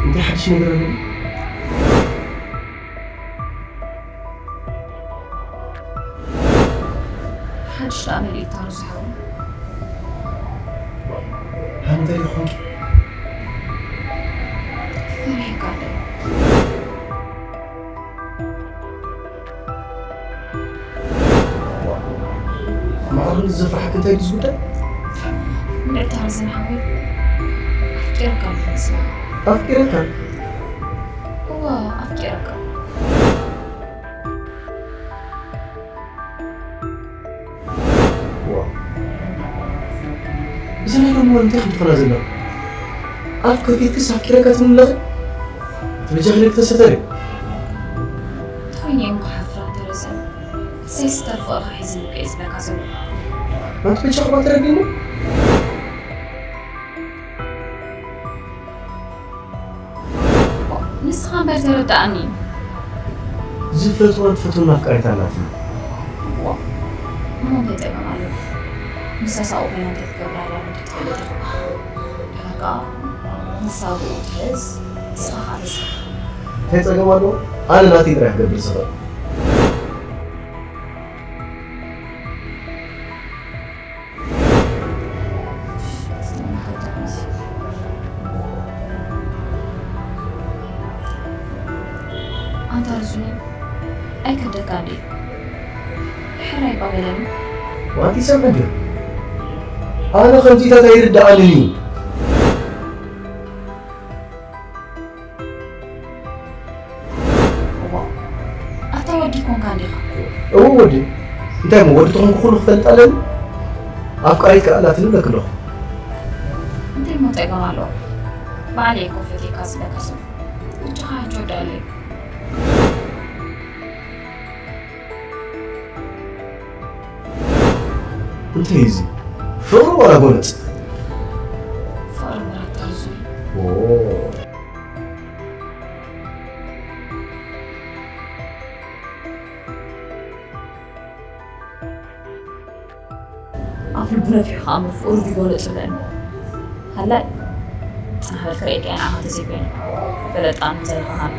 እንታይ ሓድሽ ነገር ኣሎ? ሓድሽ ደኣ መሊእካ ርዝሖ። ሃኒ እንታይ ደኣ ኾንኪ? ፈሪሕካ ኣለኹ። ማዕረ ዘፍርሓካ እንታይ ድዩ እዚ ጉዳይ? እንድዒ ታርዘን ሓወይ፣ ኣፍቂረካ ኣለኹ ንስኻ። ኣፍቂረካ? እወ፣ ኣፍቂረካ። ዋው። እዚ ናይ ሎሚ እዋን እንታይ ከም ትኾና ዘለኹ? ኣፍ ከፊትክስ ኣፍቂረካ ትብሊ ኣለኺ? እቲ በጃኺ ነኪ ተሰተሪ። እንታይ እሞ ሓፍራ ተረዘን። ሰይስ ተርፎ ኢኻ ሒዝኒ እኮ እየ ዝብለካ ዘለኹ። ኣንቲ በጃኺ እባ ተረድእኒ። ንስኻ እምበር ተረድኣኒ። ዝፈትዋን ትፈትወን ኣፍቃሪት ኣላትኒ። ዋእ፣ እሞ እንታይ ጸገም ኣለዎ? ንሳ ሳብኡ ኮይና እንታይ ትገብር ኣላ እንድሕር ትፈልጥ ኢኻ። ድሓር ከኣ ንሳ ብኡ ትሕዝ፣ ንስኻ ከኣ ተስርሕ። እንታይ ጸገም ኣለዎ? ኣነ ናተይ ጥራይ ክገብር ዝኽእል። ኣንታ ርዙኒ፣ ኣይከብደካን ድዩ? ሕራይ እባ በለኒ። ዋት ይሰምዕ ድዩ? ኣነ ከምዚታት ኣይርድኣንን እዩ። እዋ፣ ኣታ ወዲ ኮንካ እንዲኻ። እወ ወዲ። እንታይ እሞ ወዲ ተኾንኩ ኩሉ ክፈልጥ ኣለኒ? ኣፍቃሪት ከኣ ኣላትኒ እብለኪ ኣለኹ። እንታይ እሞ ጸገም ኣለዎ? ባዕለይ እኮ ፈትየካ ዝብለካ ዘለኹ። በጃኻ ሕጂ ወዳለይ። እንታይ እዩ እዚ? ፍቕሪ ዋላ ጎነጽ? ፍቕሪ ምራት ታርዙ። ኦ። ኣፍ ልቡ ነፊሑ ከኣ ምፍቑሩ ዲጎሎ ጽበል። ሃላይ፣ ጽናሕ በል ክርእየካ እየ ንዓኻ ተዘይኮይኑ። ፈለጣ እንተ ዘለኻ ሃሎ።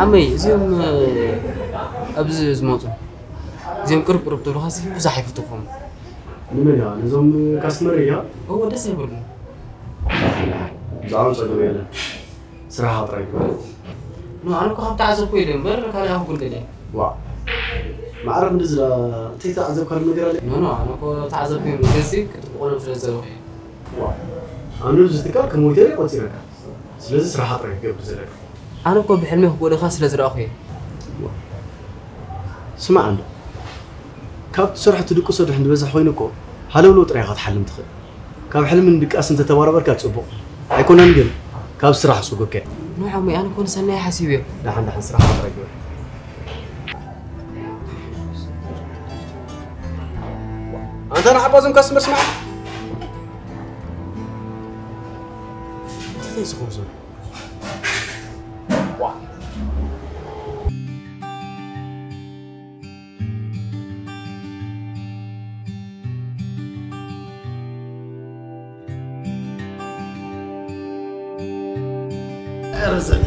ዓመይ፣ እዚኦም፣ እ፣ ኣብዚ ዝመጹ፣ እዚኦም ቅርብ ቅርብ ትብሉኻሲ ብዙሕ ኣይፈትኹም። ንመን እያ? ነዞም ካስትመር እያ? እዎ፣ ደስ ኣይብሉን። ብዛዕባ ጸገም የለን። ስራሓ ጥራይ ግበር። ኖ፣ ኣነ እኮ ካብ ተዓዘብኩ ኢለ እምበር ካልእ ኣይኮንኩን ደልየ። ዋ። ማዕረ ክንድዚ ደኣ እንተይተዓዘብካሉ ነገር ኣለ? ኖ፣ ኖ፣ ኣነ እኮ ተዓዘብኩ እዮም ገዝቲ ክጥብቖሎም ስለ ዝደለኹ እየ። ዋ። ኣነ እዚ ትካል ከም ሆቴል እየ ቆጺረካ። ስለዚ ስራሓ ጥራይ ክገብር ዘለካ። ኣነ እኮ ብሕልሚ ክጎደኻ ስለ ዝረኣኹ እየ። ዋ። ስማዕ እንዶ። ካብ ትሰርሖ ትድቅሶ ድሕን ዝበዝሕ ኮይኑ እኮ ሃለውለው ጥራይ ኢኻ ክትሓልም ትኽእል። ካብ ሕልምን ድቃስን ተተባረበርካ ጽቡቕ። ኣይኮነን ግን ካብ ስራሕ ኣስጉከ። ንዓመይ ኣነ ኮን ሰናይ ሓሲብ እየ። ደሓን ደሓን ስራሕ ጥራይ ግበር። ኣንታ ንዓባ እዞም ካስትመር ስማዕ። እንታይ ዝኸውን ዘሎ? ዋ። ኧረ ዘነ።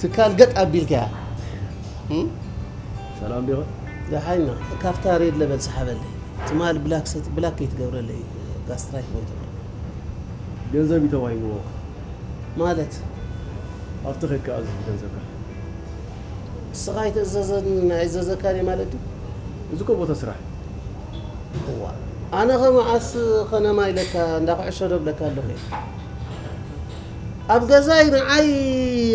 ትካል ገጥ ኣቢልካያ። እም? ሰላም ዲኻ? ደሓን ኢና። ካብታ ሬድ ለበል ሰሓበለይ። ትማል ብላክ ሰት-፣ ብላክ ከይትገብረለይ፣ ጋስትራይት ሞይተ ኣሎ። ገንዘብ እዩ ተባሂልዎ። ማለት? ኣብቲ ኸድካ ኣዝዝ ገንዘብካ። ንስኻ ኣይትእዘዘን ኣይእዘዘካን እየ ማለት ድዩ? እዚ እኮ ቦታ ስራሕ። እዋ፣ ኣነ ኸ መዓስ ኸነማ ኢለካ እንዳ ኩዕሾ ዶ ብለካ ኣለኹ እየ። ኣብ ገዛይ ንዓይ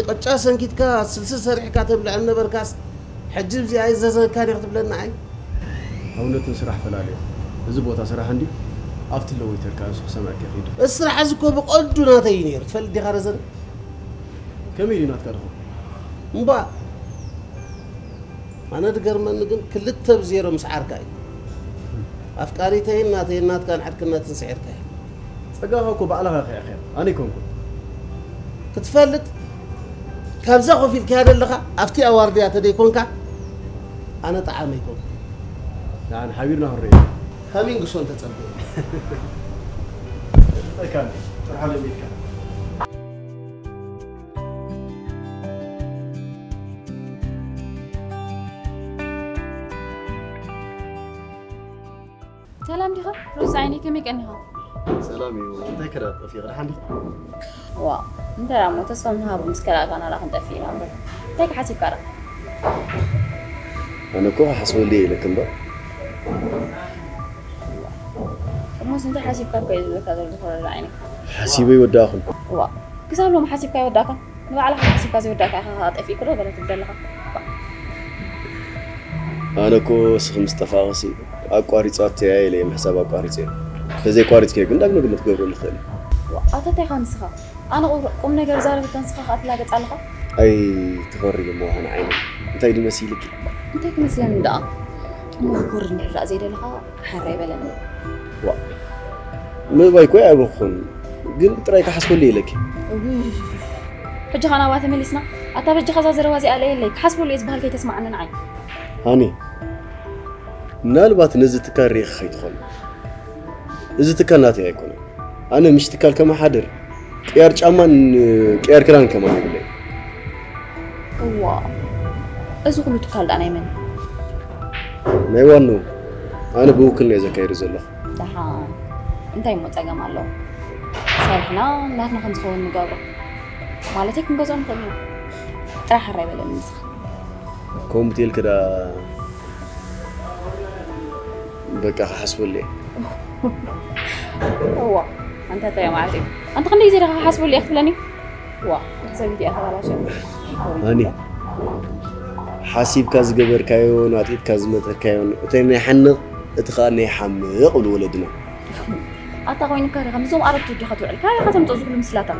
ቅጫ ሰንኪትካ ስልሲ ሰሪሕካ ተብልዐኒ ነበርካስ፣ ሕጂ እዚኣ ይዘዘካ ዲኺ ክትብለኒ ንዓይ? ኣብነትን ስራሕ ፈላለዩ። እዚ ቦታ ስራሕ እንዲ ኣብቲ ኣለዎ ይተርካ ንሱ ክሰምዐካ ይኽእል። እዚ ስራሕ እዚ እኮ ብቐልዱ ናተይ እዩ ነይሩ። ትፈልጥ ዲኻ ረዘነ? ከመይ ድዩ ናትካ ድኾን? እምባ ኣነ ዝገርመኒ ግን ክልተ ብ ዜሮ ምስዓርካ እዩ። ኣፍቃሪተይን ናተይን ናትካን ዓርክነትን ስዒርካ እዩ። ጸጋኻ እኮ ባዕልኻ ኢኻ ኢኻ፣ ኣነ ኣይኮንኩን። ክትፈልጥ ካብዛ ኮፍ ኢልካያ ዘለኻ ኣብቲ ኣዋርድያ ተደይኮንካ ኣነ ጠዓመ ኣይኮንኩን። ንዓን ሓቢርና ክንሪኦ። ካሚንግሶን ተጸበየ። እካ ጥርሓ ለሚድካ። ሰላም ዲኻ ሮዛ ዓይነይ፣ ከመይ ቀኒኻ? ሰላም እዩ። እንታይ ከዳ ጠፊ ቅድሓ እንዲ? ዋ እንታይ ደኣ እሞ ተስፋ ምሃብ ምስ ከላእካና ዳ ክንጠፍእ ኢና እምበር እንታይ ክሓሲብካ ዳ? ኣነ እኮ ክሓስበሉ እየ ኢለክ እምበር። እሞስ እንታይ ሓሲብካ እኮ እየ ዝብለካ ዘለኹ ሮዛ ዓይነይ። ሓሲበ ይወዳእኹን። ዋ ክሳብ ሎም ሓሲብካ ይወዳእካ? ንባዕልኻ ሓሲብካ ዘይወዳእካ ኢኻ ጠፊእኩ ዶ ገለ ትብል ዘለኻ? ኣነ እኮ እስኺ ምስ ጠፋእኽሲ ኣቋሪፃቶ እያ ኢለ እየ ምሕሳብ ኣቋሪፀ እየ። ተዘይቋሪፅከዮ ግን ዳግመ ግምት ክገብረሉ ይኽእል እየ። ኣታ እንታይ ኢኻ ንስኻ? ኣነ ቁም ነገር ዛረብ እካ ንስኻ ከዓ ትላገፅ ኣለኻ? ኣይ ትኾሪ እሞ ሃና ዓይነ እንታይ ድመሲልኪ? እንታይ ክመስለኒ ደኣ? ጥሙር ክወርድ እንድሕር ደኣ ዘይደለኻ ሓራ ይበለኒ። ዋ ምእባይ እኮ ኣይበኹን ግን ጥራይ ክሓስበሉ ኢለኪ። ሕጂ ኸ ናብኣ ተመሊስና ኣታ በጃኻ እዛ ዘረባ እዚኣ ለየለይ ክሓስበሉ እየ ዝበሃል ከይተስምዓኒ ንዓይ። ሃኒ ምናልባት ነዚ ትካል ርኢኺ ከይትኾኒ። እዚ ትካል ናተይ ኣይኮነን። ኣነ ምሽ ትካል ከመሓድር ቅያር ጫማን ቅያር ክዳን ከማን የብለይ። እዋ እዚ ኩሉ ትካል ደኣ ናይ መን እዩ? ናይ ዋንኡ ኣነ ብውክልና እየ ዘካይዶ ዘለኹ። ደሓን እንታይ እሞ ጸገም ኣለዎ? ሰሪሕና ናትና ከም ዝኸውን ንገብሮ ማለተይ ክንገዝኦ ንኽእል ኢና። ጥራሕ ሕራይ በለኒ ንስኻ። ከምኡ ትልኪ ደኣ በቃ ክሓስበሉ እየ። እዋ ኣንታ እንታይ ማለት እዩ? ኣንታ ክንደይ ግዜ ዲኻ ክሓስበሉ እየ ክትብለኒ? ዋ እቲ ሰበይቲ እያ ተባላሸ። ሃኒ ሓሲብካ ዝገበርካዮን ኣጢጥካ ዝመጠርካዮን እቶም ይሓንቕ እቲ ኸኣ ናይ ሓምቕ ይብሉ ወለድና። ኣታ ኮይኑካ ዲኻ ምስዞም ኣረግቱ ዲኻ ትውዕል? ካበይ ኢኻ ተምጽኦ ዝብሉ ምስላታት?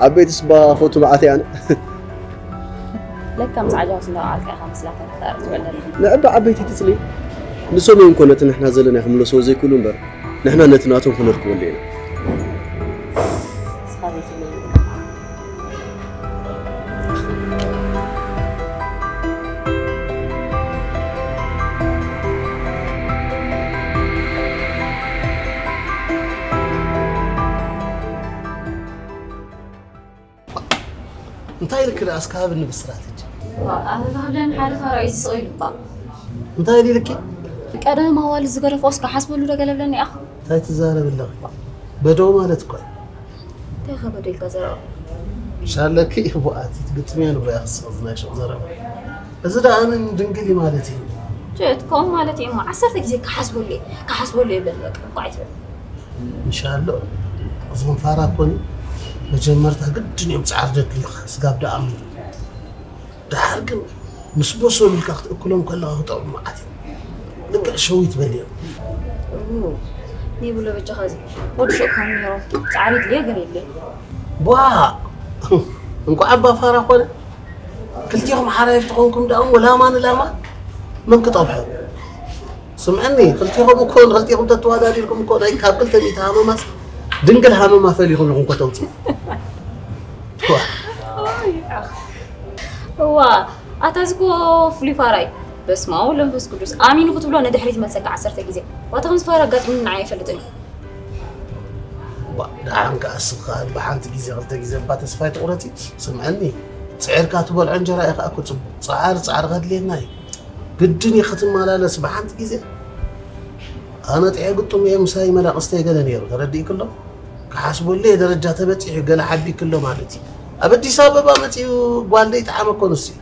ዓበይትስ እባ ፈቱ መዓት እየ ኣነ። ለካ ምስ ዓጃውስ እንዳወዓልካ ኢኻ ምስላታት ክትኣርግ ትውዕል ዘለኻ። ንዕባ ዓበይቲ ትጽሊ ንሶም እዮም እኮ ነቲ ንሕና ዘለና ክምለስዎ ዘይክእሉ እምበር ንሕና ነቲ ናቶም ክነርክበሉ ኢና። እንታይ ኢልክ ደኣ እስካብ ንብስራት ሕጂ? ኣበባ ክብለኒ ሓደ ፋራ እዩ ዝስቕ ኢሉ እባ። እንታይ ኢልኪ? ቀደም ኣዋልድ ዝገደፍኦስ ክሓስበሉ ዶ ገለ ብለኒ ኣኽ? እንታይ ትዛረቢ ኣለኺ? በደው ማለት እኮ እዩ። እንታይ ከ በደው ኢልካ ዘረባ? ሻለኪ እቡኣቲ ትግጥምያ ንብረያ ክስቕ ዝናይ ሹቕ ዘረባ። እዚ ደኣ ምን ድንግል እዩ ማለት እዩ። ጀት ከምኡ ማለት እዩ እሞ ዓሰርተ ግዜ ክሓስበሉ እየ ክሓስበሉ እየ በል በቃ እኳ ኣይትበል። እንሻሎ እዞም ፋራ ኮኒ መጀመርታ ግድን እዮም ፃዕሪ ደድልዩኻ ስጋብ ደኣ እሞ ደሓር ግን ምስ በሰሉ ኢልካ ክትእክሎም ከለኻ ክጠቕሙ መዓት እዮም። ልክዕ ሸዊት በልዮም። ኔብሎ በጃኻ እዚ ወዲ ሹቕ ከም ነይሮም ፃዕሪ ድልየ ገለ የለ። ቧ እንኳዕ ኣባ ፋራ ኮነ ክልቲኹም ሓራይ ተኾንኩም ደኣ እሞ ላማ ንላማ መን ክጠብሖ? ስምዐኒ ክልቲኹም እኮ ንክልቲኹም ተተዋዳዲርኩም እኮ ናይ ካብ ክልተ ሚእቲ ሃመማስ ድንግል ሃመማ ፈሊኹም ኢኹም እኮ ተውፅኡ። እዋ ኣታ ዝኮ ፍሉይ ፋራይ በስመ ኣብ ወወልድ ወመንፈስ ቅዱስ ኣሚን ክትብሎ ንድሕሪት ይመልሰካ ዓሰርተ ግዜ ዋታ ከምዚ ፋራ ኣጋጢሙኒ ንዓይ ኣይፈልጥን እዩ ደሓን ከኣ ስኻ ብሓንቲ ግዜ ክልተ ግዜ እባ ተስፋ ኣይትቑረጺ ስምዐኒ ጽዒርካ ትበልዖ እንጀራ እዩ ከኣ እኮ ጽቡቕ ጻዕሪ ጻዕሪ ከድልየና እዩ ግድን እዩ ክትመላለስ ብሓንቲ ግዜ ኣነ ጥየ ግጡም እየ ምሳይ መላቕስተይ ገለ ነይሩ ተረዲእክሎ ክሓስበሉ እየ ደረጃ ተበጺሑ ገለ ሓቢክሎ ማለት እዩ ኣብ ኣዲስ ኣበባ መጺኡ ጓል ደይጠዓመ እኮ ንሱ እዩ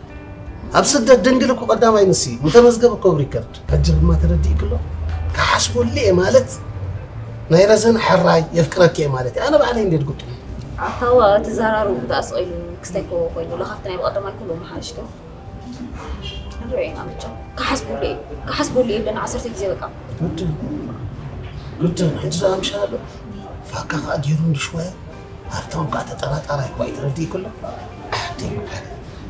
ኣብ ስደት ድንግል እኮ ቀዳማይ ንሱ እዩ ምተመዝገበ እኮ ብ ሪከርድ ሕጂ ድማ ተረዲእክሎ ክሓስበሉ እየ ማለት ናይ ረዘን ሕራይ የፍቅረኪ እየ ማለት እዩ ኣነ ባዕለይ እንዴት ግጡም ኣታዋ ትዘራረቡ ብጣዕሲ ኢሉ ክስታይ ኮ ኮይኑ ለኻፍቲ ናይ ብቐደማይ ኩሉ መሓሽ ግን ንሪኦ ኢና ብቻ። ክሓስቡሉ እዩ። ክሓስቡሉ እዩ ብለን ዓሰርተ ግዜ በቃ። ግድን። ግድን። ሕጂ ዝኣምሻ ኣሎ። ፋካ ከኣ ገይሩ እንድሽዋያ። ሃብታም ከኣ ተጠራጣራይ እኳ እዩ ተረዲእ ከሎ። ኣሕደይ መሓሪ።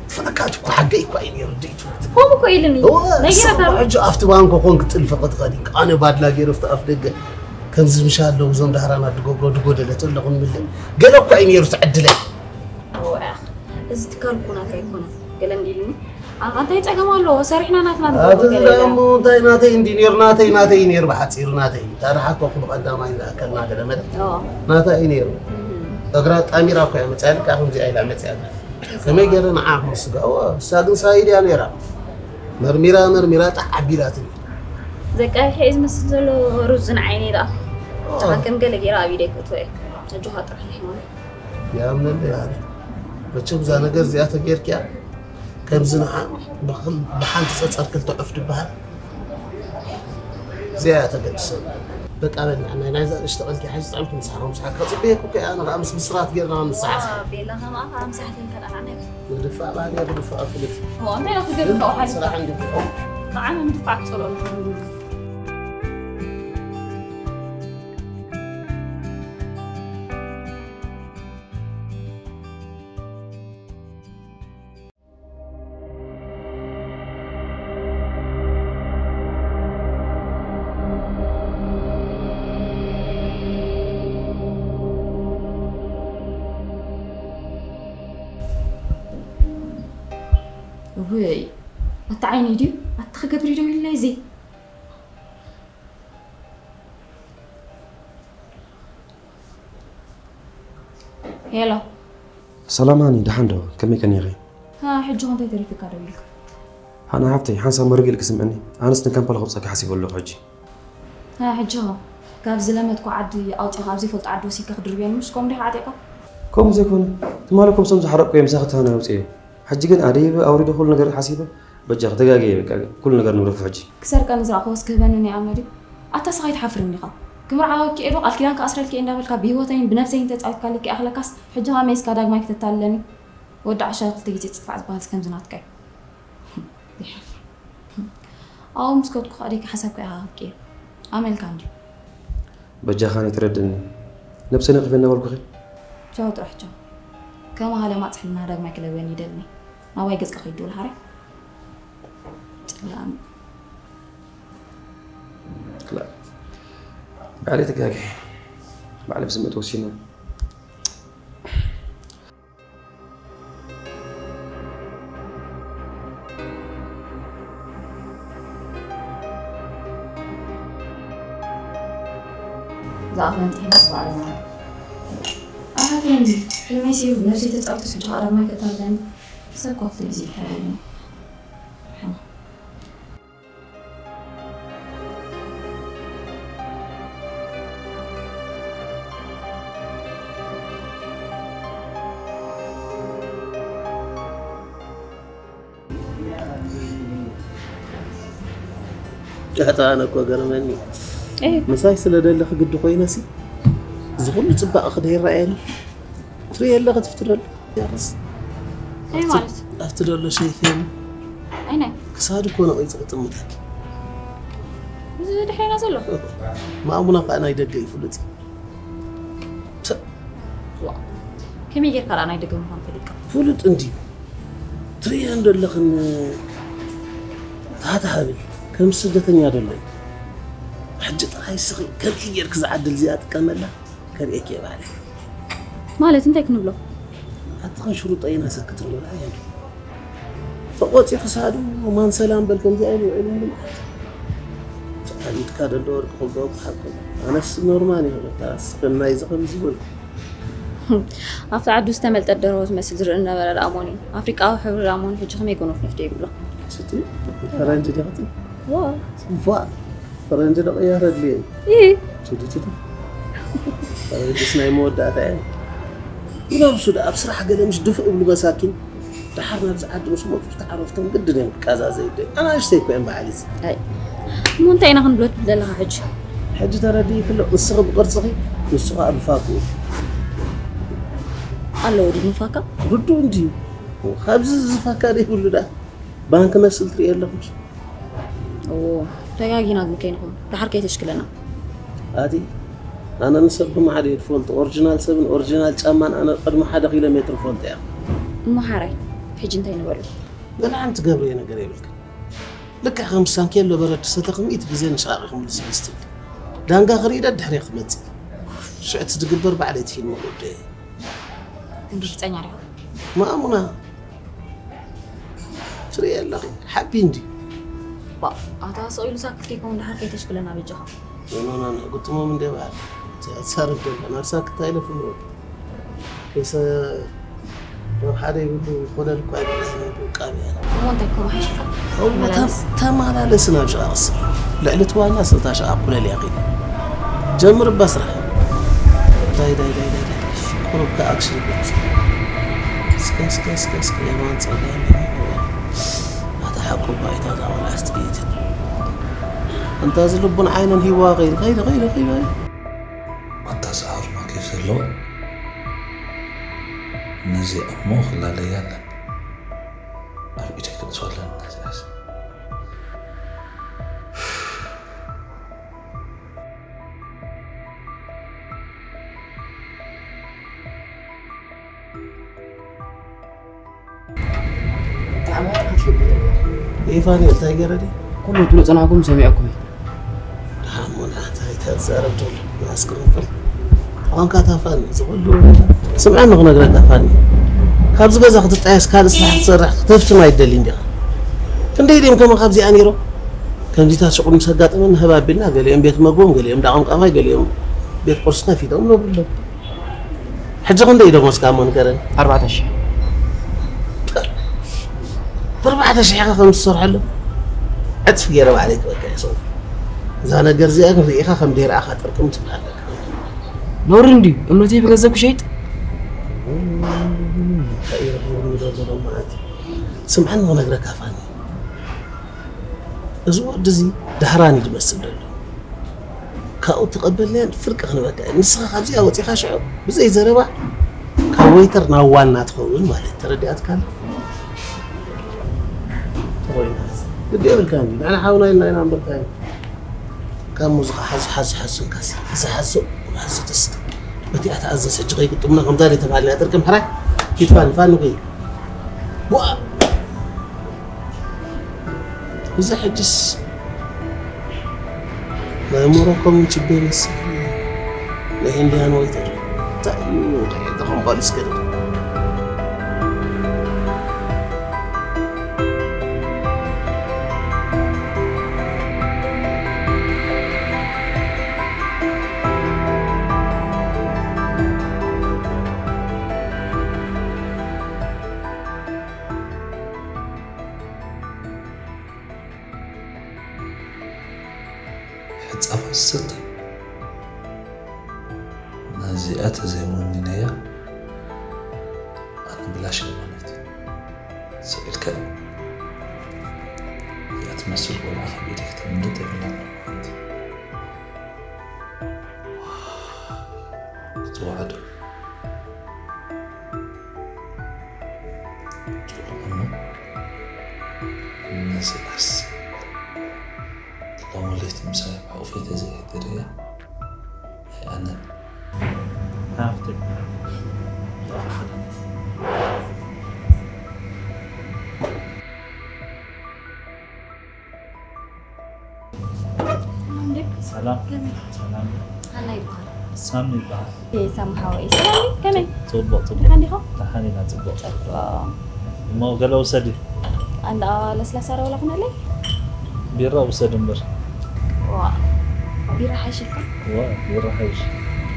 ትፈነካ እኮ ሓገይ እኳ እዩ ነይሩ ርድኢቱ። ከምኡ እኮ ኢሉኒ። እወ፣ ነጊረካ። ንስኻ ሕጂ ኣብቲ ባንኮ ኮንክ ጥልፊ ክትኸዲ። ኣነ ባድላ ገይሩ ኣብቲ ኣፍ ደገ። ከምዚ ምሻ ኣለዉ እዞም ዳህራናት ዝገብሮ ዝጎደለ ተሎ ክንምልእ። ገለ እኳ እዩ ነይሩ ትዕድለይ። እወ፣ እዚ ትካል እኮ ናተይ ኣይኮነን። ገለ እንዲሉኒ። ኣ-፣ እንታይ ጸገም ኣለዎ? ሰሪሕና ናትና ኣቲ ንገብሮ ገለ ኢላ። ደሞ እንታይ ናተይ እንዲ ነይሩ፣ ናተይ፣ ናተይ ነይሩ ብሓጺሩ ናተይ። ታዲያ ሓኮ ኩሉ ቀዳማይ እንዳኣከልና ገለ መለ። እዎ። ናታ እዩ ነይሩ። እም። እግራ ጣሚራ እኮ እያ መጽያ፣ ልክኣ ከምዚኣ ኢላ መጽያ ኣላ። ከመይ ገለ ንዓ ክንስጋ? እዎ፣ እሳ ግን ሳይድ እያ ነይራ። መርሚራ፣ መርሚራ ጣዕ ኣቢላትኒ። ዘቃይሕ እዩ ዝመስል ዘሎ ሩዝ ንዓይነይ ደኣ። እዎ። ጨሓን ከም ገለ ገይራ ኣብ ኢደይ ክእትዎ እየ። ኣጆኻ ጥራሕ ይሕዋን። ያምነለይ ኣነ። መቸም እዛ ነገር እዚኣ ተጌርክያ፣ ከምዚ ንዓ ብኽል-፣ ብሓንቲ ጸጸር ክልተ ዑፍ ድበሃል። እዚኣ እያ ተገድሰ። በቃ በል ንዓ ናይ ናይዛ ንእሽቶ ቀልኪ ሓዚ ጥዕምቲ ምሳሕ ከምስሓ ከጽበየኩ ከ ኣነ ከኣ ምስ ብስራት ጌርና ምሳሕ። ዋ፣ ቤላ ከማኣ ከኣ ምሳሕ ተንከራና ናይ። ንድፋእ ባህል እያ፣ ብድፋእ ፍልጥ። ዋ፣ እንታይ ኢኻ ትገብር ካብኡ ሓሊፍካ? ስራሕ እንድግፎ። ብዓመ ምድፋእ ትጸልኦ። እውይ፣ ኣታ ዓይነይ ድዩ? ኣታ ክገብር ኢዶ ኢልና እዚ። ሄሎ። ሰላም ሃኒ፣ ደሓን ዶ? ከመይ ቀኒኺ? ሃ፣ ሕጂ ኸ እንታይ ተሪፉካ ደው ኢልካ? ሃና ሓፍተይ፣ ሓንሳብ መርግ ኢልኪ ስምዕኒ። ኣነስ ንካምፓላ ከውፅኣኪ ሓሲበ ኣለኹ ሕጂ። ሃ፣ ሕጂ ኸ ካብ ዝለመድኩ ዓዲ ኣውፂእካ ኣብ ዘይፈልጦ ዓዲ ወሲድካ ክድርብየኒ፣ ምሽ ከምኡ ዲኻ ዓጢቕካ? ከምኡ ዘይኮነ፣ ትማሊ እኮ ምስኦም ዝሓረቕኩ እየ ምሳኺ እቲ ሃና ኣውፅኤ። ሕጂ ግን ኣደይበ ኣውሪደ ኩሉ ነገር ሓሲበ፣ በጃኺ ተጋግየ በቃ፣ ኩሉ ነገር ንግደፎ ሕጂ። ክሰርቀኒ ዝረኣኽዎስ ክህበኒ ናይ ኣምኖ ድዩ? ኣታ ስኻ ኣይትሓፍርን ዲኻ? ክምርዓወኪ እየ ዶ ቃል ኪዳን ክኣስረልኪ እየ እንዳበልካ ብህይወተይን ብነብሰይን ተጻዊትካለኪ ኣኽለካስ፣ ሕጂ ኸመይ እስካ ዳግማይ ክተታልለኒ? ወዲ ዓሻ ክልተ ግዜ ጽፋዕ ዝበሃልስ ከምዚ ናትካ እዩ። ይሓፍር። ኣብኡ ምስ ከድኩ ከኣ ደይካ ሓሳብካ ኢኻ ክትቅይር። ኣመልካ እንድዩ። በጃኻ ነይ ትረድእኒ። ነብሰይ ነቒፈ እናበልኩኺ። ቻው ጥራሕ ቻው። ከማኻ ለማጽ ሕልና ዳግማይ ክለበኒ ይደልኒ። ናባይ ገጽካ ከይድ ድብል ሓራይ። ጽላም። ክላ-፣ ባዕለይ ተጋጊ። ባዕለይ ብስምዒት ወሲነ። ዝኣኽለን ጥሒና ስባዕልና። ኣሓፍረኒ፣ ሕልመይ ስኢሩ፣ ነብሰይ ተጻዊቱ ስድኻ ዳግማይ ከታልለኒ። ሰብ ኮፍተ ግዜ ይሕረኒ። ጫታ ኣነ እኮ ገርመኒ። እህ። ምሳይ ስለ ደለኺ ግዲ ኮይነሲ፣ እዚ ኩሉ ጽባቐ ክደይ ይረኣየኒ። ትርእየ ኣለኺ ትፍቲ ደሎ። ያርስ። እንታይ ማለት? ኣብቲ ደሎ ሸይፍየም። ኣይናይ? ክሳዱ እኮ ነቒጹ ክጥምተኪ። እዚ ድሕሬና ዘሎ? ማእሙና ከኣ ናይ ደገ እዩ ፍሉጥ እዩ። ተ- ዋ። ከመይ ጌርካ ደኣ ናይ ደገ ምዃን ፈሊጥካ? ፍሉጥ እንድዩ። ትርእየን ዶ ኣለኽን? ታህታ ሃብል ከም ስደተኛ ደሎ እዩ። ሕጂ ጥራይ ስኺ ከምዚ ጌርክ ዝዓድል እዚኣ ጥቀመላ። ከርእየኪ እየ ባዕለይ። ማለት እንታይ ክንብሎ? ኣቲ ኸን ሽሩጠይና ሰክት እንዶ ኣየን። ተቖጺ ክሳዱ ማን ሰላም በል ከምዚ ኣይሉ ውዒሉ ምንም። ኣብ ኢድካ ደሎ ወርቂ ክብሎ ክሓልኮ። ኣነስ ኖርማል እዩ በቃ። ስኽን ናይዚ ከምዚ በልኩ። ኣብቲ ዓዱ ዝተመልጠት ደርሆ ዝመስል ዝርኢ ነበረ ደኣ ሞኒ። ኣፍሪቃዊ ሕብሪ ደኣ ሞኒ ሕጂ ከመይ ጎኖፍነፍ ደይብሎ? ስቲ ፈረንጂ ዲኽቲ? ዋ። ዋ። ፈረንጂ ዶ ቀያር ኣድልየ እዩ። እህ። ችዲ ችዲ። ፈረንጅስ ናይ መወዳእታ እያ። ይነብሱ ደኣ ኣብ ስራሕ ገለ ምሽ ድፍእ እብሉ መሳኪን። ደሓር ናብዚ ዓዲ ምስ መጹ ዝተዓረፍቶም ግድን እዮም ክቃዛዘዩ። ኣናእሽተይ እኮ እዮም በዓል እዚ። ኣይ። እሞ እንታይ ኢና ክንብሎ ትብል ዘለኻ ሕጂ? ሕጂ ተረዲእኪ ኣሎ። ንስኺ ብቅርጽኺ፣ ንሱ ኸኣ ብፋክኡ። ኣለዎ ድዩ ንፋካ? ርዱእ እንድዩ። ካብዚ ዝፋካ ደይብሉ ደኣ። ባንክ መስል ትርኢ ኣለኹስ? እዎ፣ ተጋጊና ግን ከይንኾን። ደሓር ከይተሽክለና። ኣቲ፣ ኣነ ንሰብ ብማዕዶ እየ ዝፈልጦ። ኦሪጂናል ሰብን ኦሪጂናል ጫማን ኣነ ቅድሚ ሓደ ኪሎ ሜትር እፈልጦ እያ። እሞ ሓራይ፣ ሕጂ እንታይ ንበሎ? ገለ ሓንቲ ትገብርዮ ነገር የብልክን። ልክዕ ከም ሳንኬሎ በረድ ሰተኺ ሚእቲ ግዜ ንሽቓቕ ኢኺ ምልስ ምስትል። ዳንጋ ክርኢ ደድሕሬ ክመጽእ። ሽዕቲ ዝግበር ባዕለይቲ ፊልም ጉዳይ። እንግሊዝኛ ዲኻ? ማእሙና። ትርኢ ኣለኺ፣ ሓቢ እንድዩ። ባ፣ ኣታ ስቕ ኢሉ ሳክት ከይከውን ደሓር ከይተሽክለና በጃኻ። ኖ፣ ኖ፣ ኖ፣ ግጥሞም እንደ በዓል። ትዛረብ ደላ፣ ናብ ሳክት ኣይለፍን ዶ? ከይሰ-፣ ናብ ሓደ ይብሉ፣ ይኾነል እኳ ኣይብልህን፣ ውቃብ እያ። እሞ እንታይ ኮን ሓይሽካ? እሞ ተመላለስ። ተመላለስ ናብ ሽቓቕ ስራሕ። ልዕሊ እቲ ዋና ስልታ ሽቓቕ ኩለል እያ ኺድ። ጀምር እባ ስራሕ። ዳይ፣ ዳይ፣ ዳይ፣ ዳይ፣ ዳይ። ቁሩብ ከኣክሽን ግብጽ። እስከ፣ እስከ፣ እስከ፣ እስከ፣ የማን ጸጋም። ኣታ ሓቁ ባይታ እዛ ቆልዓ ኣስጥይትን። እንታ እዚ ልቡን ዓይኑን ሂዋ ኸይድ፣ ኸይድ፣ ኸይድ፣ ኸይድ፣ ኸይድ። ኣታ ሰዓርና ኬፍ ዘለዋ። ነዚ እሞ ክላለያ ኣለኒ። ኣብ ኢደይ ክእትዋ ኣለኒ ነዚኣስ። ብጣዕሚ ሓፊር። ኤፋንኤል እንታይ ገረ ድዩ? ኩሉ ትብሉ ጸናሕኩም ሰሚዐኩም እየ። ደሓን ሞ፣ ደሓን እንታይ ተዛረብ ዘሎ? መዓስ ክቕጽል? ኣንካ ታፋኒ፣ ዝኹሉ ስምዐኒ ክነግረካ ፋኒ። ካብዚ ገዛ ክትጣየስ ካልእ ስራሕ ክትሰርሕ ክትህፍትም ኣይደልን ዲኻ? ክንደይ ድዮም ከማኻ ኣብዚኣ ነይሮም? ከምዚታት ሽቑል ምስ ኣጋጠመኒ ህብ ኣቢልና፣ ገሊኦም ቤት መግቦም፣ ገሊኦም ዳቕምቃማይ፣ ገሊኦም ቤት ቁርሲ ከፊቶም ነብሎም። ሕጂ ክንደይ ደሞዝካ እሞ ንገረኒ። ኣርባዕተ ሽሕ። ብኣርባዕተ ሽሕ ኢኻ ከም ትሰርሐሉ? ዕጽፊ ገይረ ባዕለይ ክበካ እየ ሰው። እዛ ነገር እዚኣ ግን ርኢኻ ከም ደይረኣኻ ጥርቅም ትብል ኣለካ። ነውሪ እንድዩ፣ እምነተይ ብገንዘብ ክሸይጥ? እንታይ እዩ ረኺቡኒ ዘሎ ሎም መዓልቲ? ስምዐኒ ክነግረካ ፋኒ። እዚ ወዲ እዚ ዳህራን እዩ ዝመስል ዘሎ። ካብኡ ተቐበልናዮ ፍርቂ ክንበካ እዩ። ንስኻ ካብዚኣ ወጺኻ ሽዑ ብዘይ ዘረባ ካብ ወይተር ናብ ዋና ትኸውን ማለት ተረዲኣትካ ኣላ? ተኾይና። ግዲ የብልካን እዩ። ንሕና ሓውና ኢልና ኢና እምበር እንታይ እዩ? ካብ ሙዚቃ ሓዙ፣ ሓዙ፣ ሓዙ እንካስ። እዚ ሓዙ፣ ሓዙ ተስ-፣ በቲኣ ተኣዘዝ ሕጂ ከይግጥሙና ከምዛ ደይ ተባልና ጥርቅም ሕራይ። ኪድ ፋን፣ ፋን ንጉይ። ዋ! እዚ ሕጅስ ናይ ሞሮኮ ምንጭቤ ይመስል። ናይ ኢንድያን ወይተር። እንታይ እዩ? እንታይ እዩ? ተኸምባሉ እስከ። ሕጻፋ ዝሰቲ ነዚኣ ተዘይወኒነያ ኣነ ብላሽ ማለት ስቕ ኢልካ እያ ትመስል። ቆልዓ ካብ ኢደይ ክተምልጥ የብላን ማለት ዝተዋዕዶ። እሞ ነዚ ኣስ-፣ ሎሚ ለይቲ ምሳይ ኣብ ሕቑፈይ ተዘይሕደር እያ። ኣይኣነን። ሃፍተይ። እንዴ? ሰላም። ከመይ? ሰላም። ሃና ይበሃል። ሳሚ ይበሃል። ኤ፣ ሳሚ ሓወይ። ሰላም፣ ከመይ? ጽቡቕ፣ ጽቡቕ። ደሓን ዲኻ? ደሓን ኢና፣ ጽቡቕ። ጽቡቕ። እሞ ገለ ውሰዲ። ኣንዳ ለስላሳ ዶ ወላ ኩነለይ? ቢራ ውሰድ እምበር። ዋ፣ ቢራ ሓይሽልካ? ዋ፣ ቢራ ሓይሽ።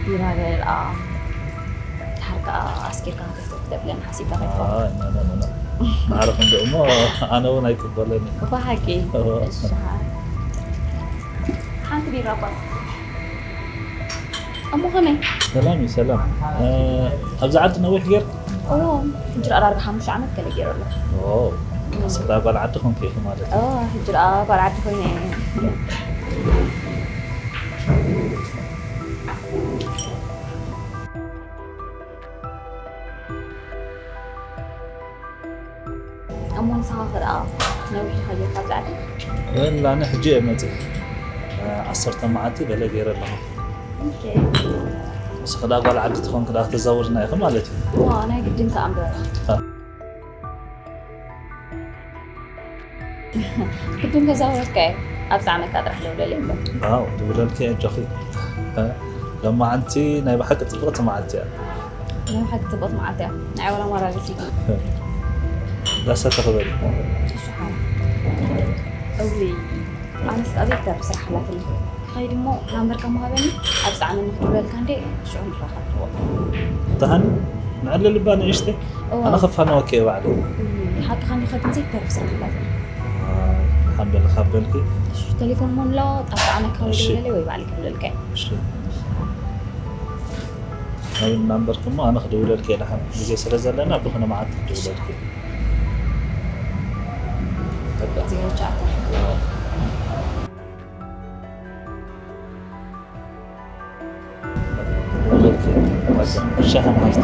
ቢራ ገለ ደኣ። ድሓር ከኣ ኣስኪርካ ክትብለን ሓሲብካ ከይትኸውን። ኣይ፣ ና፣ ና፣ ና፣ ና። ማዕረ ክንድኡ እሞ ኣነ እውን ኣይቅበለን እየ። ብሓቂ? እወ። እሺ፣ ሓንቲ ቢራ እባ። እሞ ከመይ? ሰላም እዩ፣ ሰላም። እ፣ ኣብዚ ዓዲ ነዊሕ ጌርካ? እዎ፣ ሕጂ ደኣ ዳርጋ ሓሙሽተ ዓመት ገለ ገይሩ ኣሎ። ኦ፣ ስድራ ጓል ዓዲ ኮንኪ ኢኺ ማለት እዩ። እዎ፣ ሕጂ ደኣ ጓል ዓዲ ኮይነ እየ። እሞ ንስኻ ከ ደኣ ነዊሕ ኢኻ ጌርካ ኣብዛ ዓዲ? ወላ ኣነ ሕጂ እየ መጺእ። እ፣ ዓሰርተ መዓልቲ ገለ ገይረ ኣለኹ። ኦኬ። ንስኺ ደኣ ጓል ዓዲ ትኾንኪ ደኣ ክተዛውርና ኢኺ ማለት እዩ። ዋ፣ ናይ ግድን ከኣ እምበር። እ። ግድን ከዛውረካ እየ። ኣብ ዝዓመካ ጥራሕ ደውለለይ እምበር። ዋው፣ ደውለልኪ እየ ኣጆኺ። እ፣ ሎማዓንቲ ናይ ብሓቂ ጽብቕቲ መዓልቲ እያ። ናይ ብሓቂ ጽብቕቲ መዓልቲ እያ። ንዓይ ዋላ ማራ ረሲኒ። ዳሰ ተኽበሪ። እሺ፣ ሓው። እውይ፣ ኣነስ ከኣ ዘይተርፍ ስራሕ ኣላትኒ። ክኸይድ እሞ ናምበርካ ምሃበኒ፣ ኣብ ዝዓመኒ ክድውለልካ እንዴ፣ ሽዑ ንራኸብ። ደሓን፣ ንዕለል እባ ንእሽተይ። እዋ። ኣነ ከፋንወኪ እየ ባዕለይ። እውይ፣ ሓቅኻ እንዲኻ ግን ዘይተርፍ ስራሕ ኣላትኒ። ኣይ፣ ሓንበል፣ ሓንበልኪ። እሺ፣ ቴሌፎን እሞ ንለዋወጥ፣ ኣብ ዝዓመካ ወይ እሺ። ደውለለይ ወይ ባዕለይ ክድውለልካ እየ። እሺ። ናበይ ናምበርኪ እሞ ኣነ ክድውለልኪ እየ ደሓን። ግዜ ስለ ዘለና ብዝኾነ መዓልቲ ክድውለልኪ እየ። በቃ። ዜሮ ትሽዓተ። ክድውለልኪ እየ። በቃ። ሻሂ መዓልቲ።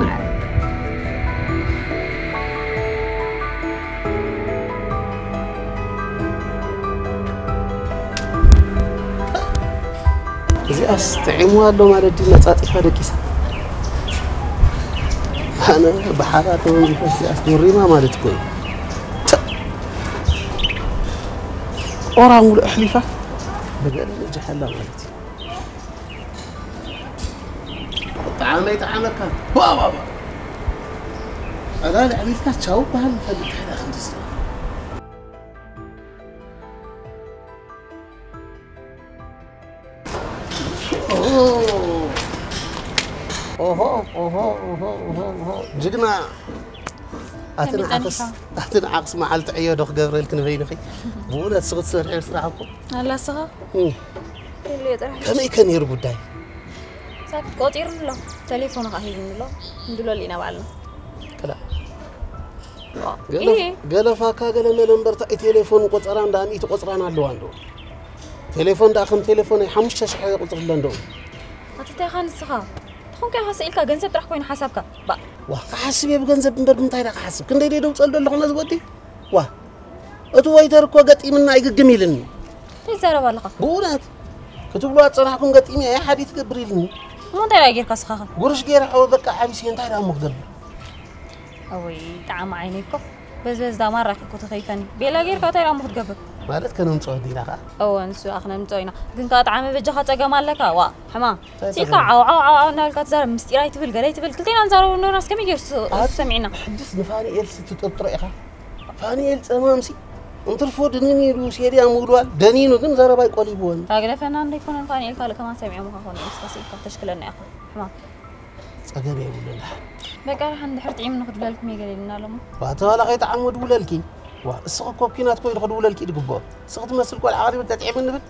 እዚኣስ ጥዒምዋ ኣሎ ማለት ድዩ? መጻጺፋ ደቂሳ። ኣነ ብሓራ ተወንዚፈ እዚኣስ ጎሪማ ማለት እኮ እዩ። ተ-፣ ቆራ ሙሉእ ኣሕሊፋ ብገለ ነጃሕ ኣላ ማለት እዩ። ጣዕመ ይጥዓመካ። ዋ፣ ዋ፣ ዋ። ዕላል ኣዕቢልካ ቻው በሃል ንፈልጥ ሕዳ ከምዚ ዝብል። ኦሆ፣ ኦሆ፣ ኦሆ፣ ኦሆ፣ ኦሆ። ጅግና። ኣቲ ከመይ ንዓኽስ፣ ጸኒሕካ? ኣቲ ንዓኽስ መዓልቲ ዕዮ ዶ ክገብረልኪ ንበይንኺ? ብእውነት ስኺ ትሰርሕዮ ስራሕ እኮ። ኣላ ስኻ? እም። የለ ጥራሕ። ከመይ ከ ነይሩ ጉዳይ? ሳብ ቆጺሩኒ ኣሎ። ቴሌፎኑ ከኣ ሂቡኒ ኣሎ። ንድውለሉ ኢና ባዕልና። ክላ። ዋ። ገለ፣ ኢሂ። ገለ ፋካ ገለ መለ እምበር፣ እንታይ ቴሌፎን ቆጸራ እንዳ ሚእቲ ቆጽራን ኣለዋ እንዶ። ቴሌፎን ደኣ ከም ቴሌፎን ናይ ሓሙሽተ ሽሕ ቁጽሪ ኣሎ እንዶ። ኣቲ እንታይ ኢኻ ንስኻ? ትኾንካ ኢኻ ስኢልካ፣ ገንዘብ ጥራሕ ኮይኑ ሓሳብካ። ባ። ዋ፣ ክሓስብ እየ ብገንዘብ እምበር ብምንታይ ደኣ ክሓስብ? ክንደይ ደይ ደውጸሉ ኣለኹ ነዚ ወዲ? ዋ፣ እቲ ወይተር እኮ ገጢምና ኣይግግም ኢልኒ። እንታይ ትዛረብ ኣለኻ? ብእውነት ክትብሎ ኣጸናሕኩም ገጢመ እየ ሓዲ ትገብር ኢልኒ። እሞ እንታይ ደኣ ጌርካ ስኻኸ? ጉርሽ ገይረ ሓወ በቃ ሓቢስ እየ እንታይ ደኣ እሞ ክገብር? ኣወይ፣ ጣዕሚ ዓይነይ እኮ። በዝበዝ ዳ ማራኺ እኮ ተኸይፈኒ። ቤላ ጌርካ እንታይ ደኣ እሞ ክትገብር? ማለት ከነምጽኦ ዲና ኸኣ? እወ፣ ንሱ ደኣ ክነምጽኦ ኢና። ግን ከኣ ጣዕሚ በጃኻ ጸገም ኣለካ። ዋ፣ ሕማም። እንታይ ሲልካ ጸገም? ዓው፣ ዓው፣ ዓው፣ ዓው እናበልካ ትዛረብ። ምስጢር ኣይትብል፣ ገለ ኣይትብል። ክልቴና ንዛረብ ነበርናስ ከመይ ገይሩ እሱ፣ እሱ ኣቲ ሰሚዕና? ሕጅስ ንፋንኤል ሲ ትጥርጥሮ ኢኻ? ፋንኤል ጸማምሲ እንትርፎ ድንን ኢሉ ሴድያ ምውድዋል ደኒኑ ግን ዘረባይ ቆሊብወን። ታግደፈና እንዶ ኣይኮነን ፋንኤል ካልእ ከማን ሰሚዖም ምዃን ኮነ ንስኻ ስኢልካ ተሽክለና ኢኻ። ሕማም። ጸገም የብሉን ደሓን። በቃ ደሓን ድሕር ጥዒምኒ ክድውለልኩም እየ ገለ ኢልና ኣሎ እሞ። ዋ፣ ተባላ ከይጠዓሞ ድውለልኪ። ዋ፣ እስኺ እኮ ኲናት ኮይኑ ክድውለልኪ እዩ ድግብኦ። እስኺ ትመስል ቆልዓ ቀሪቡ ተጥዒምኒ ብል።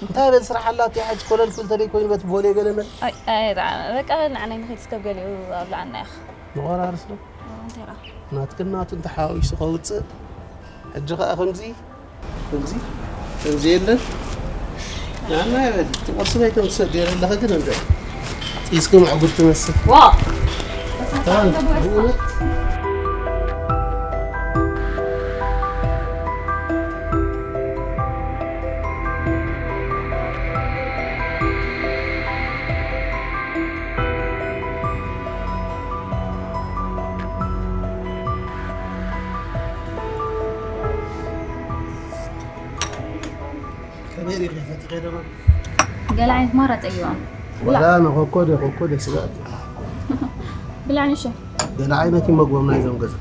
እንታይ በል ስራሕ ኣላ እቲ ሕጂ ኮለል ክብል ተደይ ኮይኑ በቲ ቦሌ ገለ መለ። ኣይ፣ ኣይ፣ ጣ-፣ በቃ ንዓናይ ንኸይድ እስከብ ገሊኡ ኣብልዓና ኢኻ። ንቆራርስ ዶ? ኣዎ፣ እንታይ ደኣ? ናትክን ናቱን ተሓዋዊሱ ከውጽእ። ሕጂ ኸኣ ከምዚ፣ ከምዚ፣ ከምዚ የለን። ንዓና ይበል። እቲ ቁርሲ በይ ከም ትሰድዮ ዘለኺ ግን እንዶ። ጢስኪ ምዕጉር ትመስል። ዋ! ተባል፣ ብእውነት። ከመይ ዲኺ ፈቲኸ ደማ? ገለ ዓይነት ማራ ጸጊቦም። ወላ ንኾኮደ፣ ኮኮደ ስጋት። ብላዕ ንሸ። ገለ ዓይነት ይመግቦም ናይዞም ገዛ።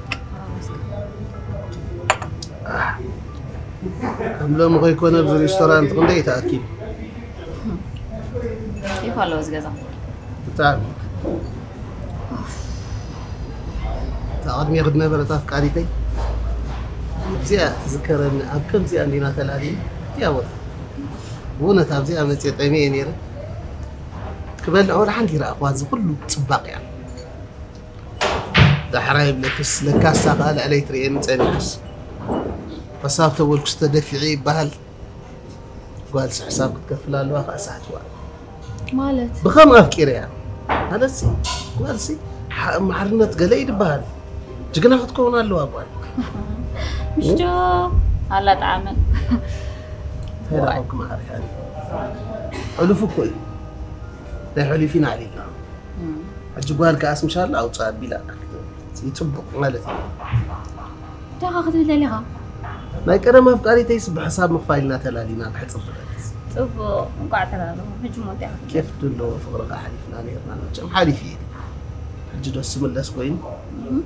ከም ሎሚ ከይኮነ ኣብዚ ሬስቶራንት ክንደይ ተኣኪቡ? ኬፍ ኣለዎ እዚ ገዛ። ብጣዕሚ። እታ ቅድሜ ዝነበረት ኣፍቃሪተይ ኣብዚኣ ትዝከረኒ፣ ኣብ ከምዚኣ እንዲና ተላሊና፣ እቲኣ ቦታ። ብእውነት ኣብዚኣ መፅየ ጠሚየ ነይረ። ክበልዕ ወላ ሓንቲ ይረኣኽዋ፣ እዚ ኩሉ ፅባቕያ። ዳሕራይ ይብለክስ፣ ለካስ እሳ ኸኣ ልዕለይ ትርእየኒ ጸኒሓስ። ሕሳብ ተበልኩስ ተደፊዐ ይበሃል። ጓልሲ ሕሳብ ክትከፍል ኣለዋ ኸኣ ሳሕትዋ። ማለት? ብኸም ኣፍቂረያ። ማለትሲ፣ ጓልሲ፣ ሓ-፣ ማዕርነት ገለ እዩ ድበሃል። ጅግና ክትከውን ኣለዋ ጓል። ምሽቶ ኣላ ጣዕመ። እንታይ ዳኸምኩም ዓሪኻ? ሕሉፍ እኮ እዩ። ናይ ሕሉፍ ኢና ኣሊልና። እም። ሕጂ ጓል ከኣስ ምሻላ ኣውፅእ ኣቢላ። ይፅቡቕ ማለት እዩ። እንታይ ኸ ክትብል ደሊኻ? ናይ ቀደም ኣፍቃሪተይስ ብሕሳብ ምኽፋል ኢና ተላሊና ብሕፅር ዝበለስ። ጽቡቕ፣ እንቋዕ ተላለኹም። ሕጂ እሞ እንታይ ክትብል? ኬፍ ዘለዎ ፍቕሪ ከኣ ሓሊፍና ነይርና። መቸም ሓሊፉ እዩ። ሕጂ ዶ ስምለስ ኮይኑ? እም።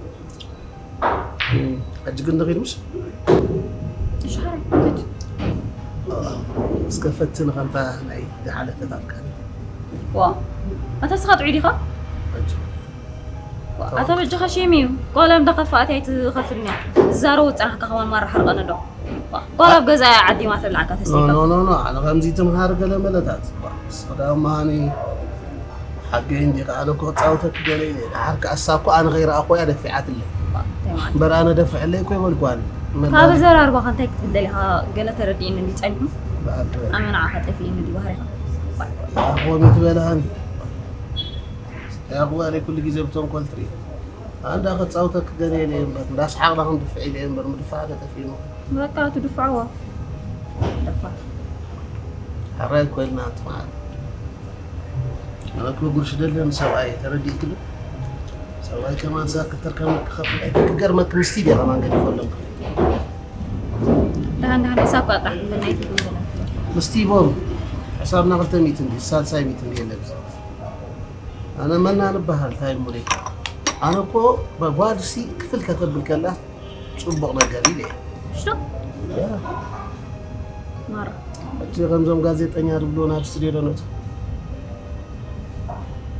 እም፣ ሕጂ ግን ንኺድ ምሽ? እሺ፣ ሓራይ፣ ንኺድ። እስከ ፈትን ኸምታ ናይ ዝሓለፈት ኣፍቃሪት። ዋ፣ ኣታ እስኻ ጥዑይ ዲኻ? ሕጂ። ዋ፣ ኣታ በጃኻ ሼም እዩ። ጓል እንዳ ከፋእቲ ኣይትኸፍልንያ። ዝዛረቡ ዝጸናሕካ ከማን ማራ ሓርቐኒ ዶ። ዋ፣ ጓል ኣብ ገዛ እያ ዓዲማ ተብልዓካ ኖ፣ ተስኒካ። ኖ፣ ኖ፣ ኖ፣ ኣነ ከምዚ ትምሃር ገለ መለታት። ዋ፣ እስኺ ደኣ መሃኒ ሓገይ እንዲኻ፣ ኣነ እኮ ክጻወተኪ ገለ ኢለ። ደሓር ከኣ እሳ እኮ ኣነ ከይረኣኹ እያ ደፊዓትለይ። እንታይ ማለት? እምበር ኣነ ደፍዐለይ እኮ ኣይበልኳን። ካብ ኣዘራርባኻ እንታይ ክትብል ደሊኻ? ገለ ተረዲእኒ እንዲ ጸኒሑ። ብኣበ። ኣነ ንዓኻ ጠፊእኒ እንዲ ባህሪኻ። ኣኾኒ ትበልሃኒ። ያኽዋሪ ኩሉ ግዜ ብተንኮል ትርኢ። ኣንዳ ክጻውተክ ገለ ኢለ እምበር፣ እንዳ ሰሓቕና ክንድፍዕ ኢለ እምበር፣ ምድፋዕ ተጠፊእና። በቃ ትድፍዕዎ። ደፋር። ሕራይ እኮ ኢልና ኣንቲ መዓት። ኣነ እኮ ጉርሽ ደልኒ ሰብኣይ፣ ተረዲእኪ ዶ? ሰብኣይ ከማን ሳክተር ከመክ ክኸፍል ኣይክገርመክ ምስቲ ድያ ከማን ገዲፈሎም። ደሓን ደሓን፣ እሳ እኮ ኣጣ፣ ብናይ ትግምገለ። ምስቲ ቦም፣ ሕሳብና ክልተ ሚእቲ እንዲ፣ ሳልሳይ ሚእቲ እንዲ የለን። ኣነ መና ንበሃል፣ እንታይ እሞ ደይ-? ኣነ እኮ በጓልሲ ክፍል ከተብል ከላ ጽቡቕ ነገር ኢለ እየ። ሽቶ? ያ። ማራ። እቲ ከምዞም ጋዜጠኛ ዝብሎ ናብ ስቱዲዮ ዶ ነቱ?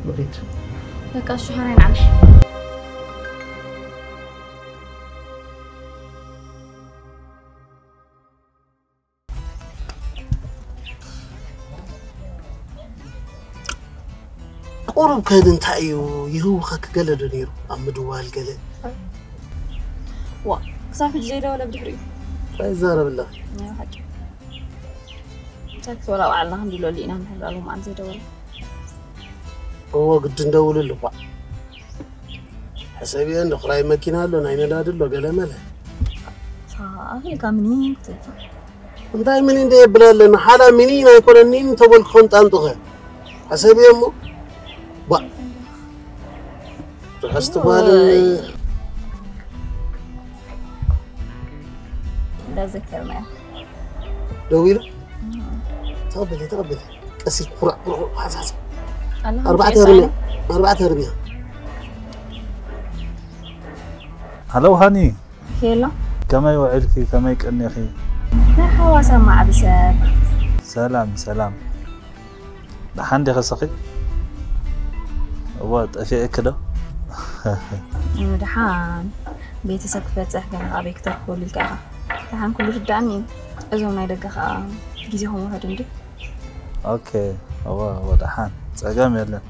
ንኺድ። በቃ እሺ፣ ሓራይ ንዓና። ቁሩብ ከን እንታይ እዩ ይህውኸክ ገለ ዶ ነይሩ? ኣብ ምድዋል ገለ? ዋ፣ ክሳብ ሕጂ ዘይደወለ ብድሕሪኡ። እንታይ ይዛረብ ኣለኺ? ናይ ሓቂ። እንታይ ክትበላ በዓልና ክንድለሉ ኢና እንድሕር ደኣ ሎምዓንቲ ዘይደወለ። እዎ፣ ግድን ደውልሉ እኳ። ሕሰብዮ እንዶ ክራይ መኪና ኣሎ፣ ናይ ነዳዲ ኣሎ፣ ገለ መለ። ኣኺልካ ምኒን ክትብል። እንታይ ምኒን እንደ የብል ኣለና? ሓላ ምኒን ኣይኮነኒን እንተበልኩ ከም ጣንጡኸ። ሕሰብዮ እሞ። ባ-፣ ርሕስቲ ጓልን ወይ። እንዳዘከርናዮ። ደዊሉ? እም። ተቐበሊ፣ ተቐበሊ። ቀስ ኢልኪ ኩራዕ፣ ኩራዕ፣ ኩራዕ፣ ሓሳስ። ኣለኹ ኣርባዕተ መሸጣ ህርምያ፣ ኣለ። ኣርባዕተ ህርምያ። ሃሎ ሃኒ። ሄሎ። ከመይ ውዒልኪ? ከመይ ቀኒኺ? ናይ ሓዋሳ ማዕቢ ሰብ። ሰላም፣ ሰላም። ደሓን ዲኺ ሰኺ? እወ፣ ጠፊእኪ ዶ? እም፣ ደሓን። ቤተሰብ ክበጽሕ ገና ኣበይ ክተርክበሉ ኢልካ ኢኻ። ደሓን ኩሉ ይርድኣኒ እዩ። እዞም ናይ ደገ ኸኣ ግዜኹም ውሰዱ እንድዩ። ኦኬ፣ እወ፣ እወ፣ ደሓን። ጸገም የለን።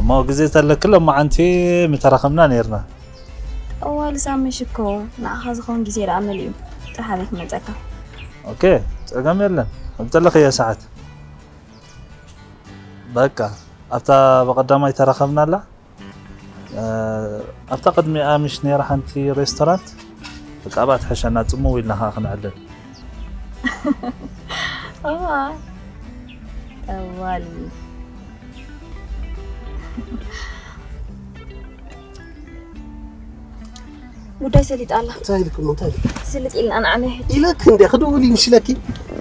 እሞ ግዜ ተለኪ ሎማዓንቲ ምተራኸብና ኔርና። ጠዋሊ ሳሚ ሽኮር፣ ንዓኻ ዝኸውን ግዜ ደኣ መሊኡ። ጥራሕ ኣበይ ክመጸካ? ኦኬ፣ ጸገም የለን። ኣብ ዘለኽዮ ሰዓት። በቃ፣ ኣብታ ብቐዳማይ ተራኸብናላ፣ እ፣ ኣብታ ቅድሚኣ ምሽ ነይራ ሓንቲ ሬስቶራንት፣ በቃ ኣብኣ ትሕሸና፣ ጽምው ኢልና ከኣ ክንዕልል። እዋ፣ ጠዋሊ። ጉዳይ ሰሊጣ ኣላ። እንታይ ኢልኩም? እንታይ ኢልኩም? ስልጥ ኢልና ንዓና ይሕጂ። ኢለክ እንደ ክድውል ይምሽለኪ።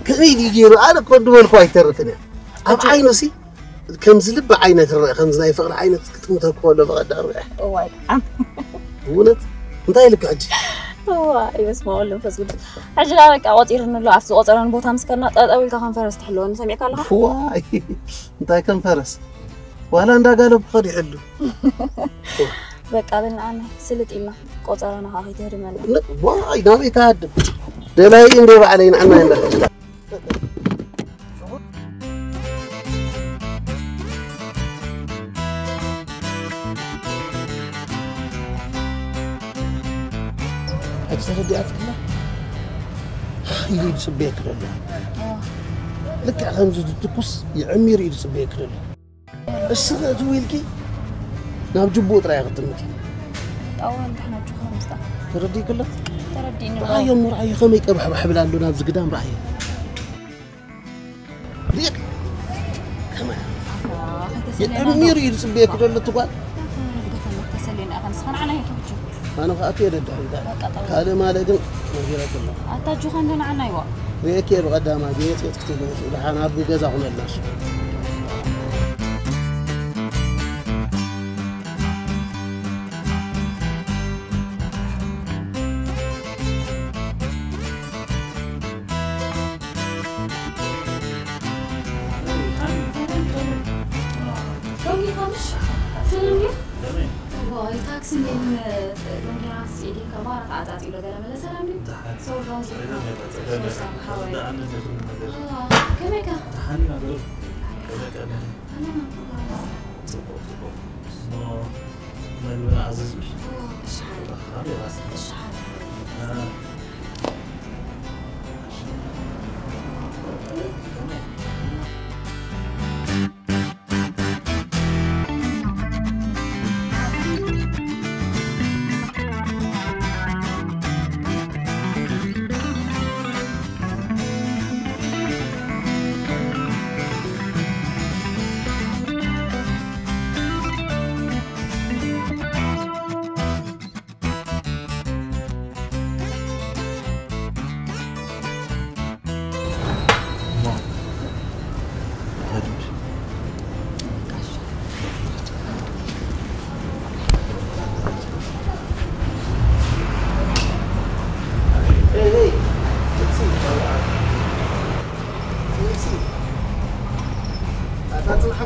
ከመይ ድዩ ገይሩ? ኣነ እኮ ድበልኩ ኣይተርፍን እያ። ኣብ ዓይኑ ሲ ከምዚ ልቢ ዓይነት ረኣ፣ ከምዚ ናይ ፍቕሪ ዓይነት ክጥምተኩ ከሎ ብቐዳም ርኣ። እዋይ፣ ደሓን። እውነት? እንታይ ኢልክ ሕጂ? እዋይ፣ በስመ አብ ወወልድ ወመንፈስ ቅዱስ። ሕጂ ዳ በቃ ቆጺርኒ ኣሎ፣ ኣብቲ ዝቆጸረኒ ቦታ ምስ ከድና ጠጠው ኢልካ ከንፈረስ ትሕልወኒ፣ ሰሚዕካ ኣለኻ? ዋይ፣ እንታይ ከንፈረስ? ዋላ እንዳጋለብኩ ከዲሕሉ። በቃ በል ንዓና ስልጥ ኢልና ቆጸራና ኸዓ ከይተህድመና። ን-፣ ዋይ፣ ናበይ ክሃድም? ደላይ እንደ ባዕለይ ንዓና እንዳ ሕጂ ተረዲኣትክላ? ኢሉ ይጽበየኪ ዘሎ። ኣዎ። ልክዕ ከምዚ ዝትኩስ ይዕሚር ኢሉ ይጽበየኪ ዘሎ። እስኺ እትው ኢልኪ ናብ ጅቡኡ ጥራይ ክትጥምቲ። ኣዎ፣ እንተሕና ጅቡኡ ምስታ። ተረዲእክላ? ተረዲእኒ። ርኣዮ እሞ ርኣዮ ከመይ ቀብሕባሕ ብላ ኣሎ ናብዚ ግዳም ርኣዮ። ሪቕ ከመይ ከይተሰልየና የጠሚሩ እዩ ዝፅበየኪ ዘሎ እቲ ጓል። ተሰልየና ኢኻ ንስኻ ንዓና ኣይትብጁ። ኣነ ከዓ ኣትየ ደዳሪዳ ካልእ ማለ ግን ነጊረኪ ኣለኹ። ኣታ ጁኻ እንዶ ንዓና ይዋ። ሪኤኪ እየ ብቐዳማ ቤት የት ክትብሉ ምስ ደሓን ኣብ ገዛ ኩነልና እሱ። ታክሲ ሎንጌራንስ ኢዲ ከባራ ተዓጻጺሎ ገለ መለ ሰላም ድዩ? ሰው ሎንጌራ ሰው ሳም ሓወይ ከመይካ? መግቢ ኣዝዝ ምሽ እሺ ሓወይ ካሜራስ እሺ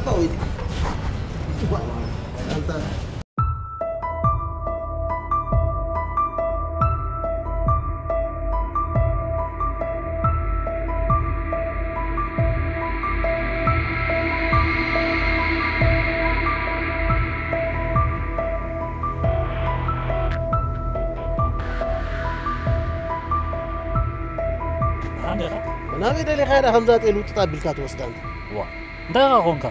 ሓወይ ናበይ ደሊኻ ኢኻ ከምዛ ጤል ውጥጥ ኣቢልካ ትወስዳ እንተ? ዋ እንታይ ኢኻ ኮንካ?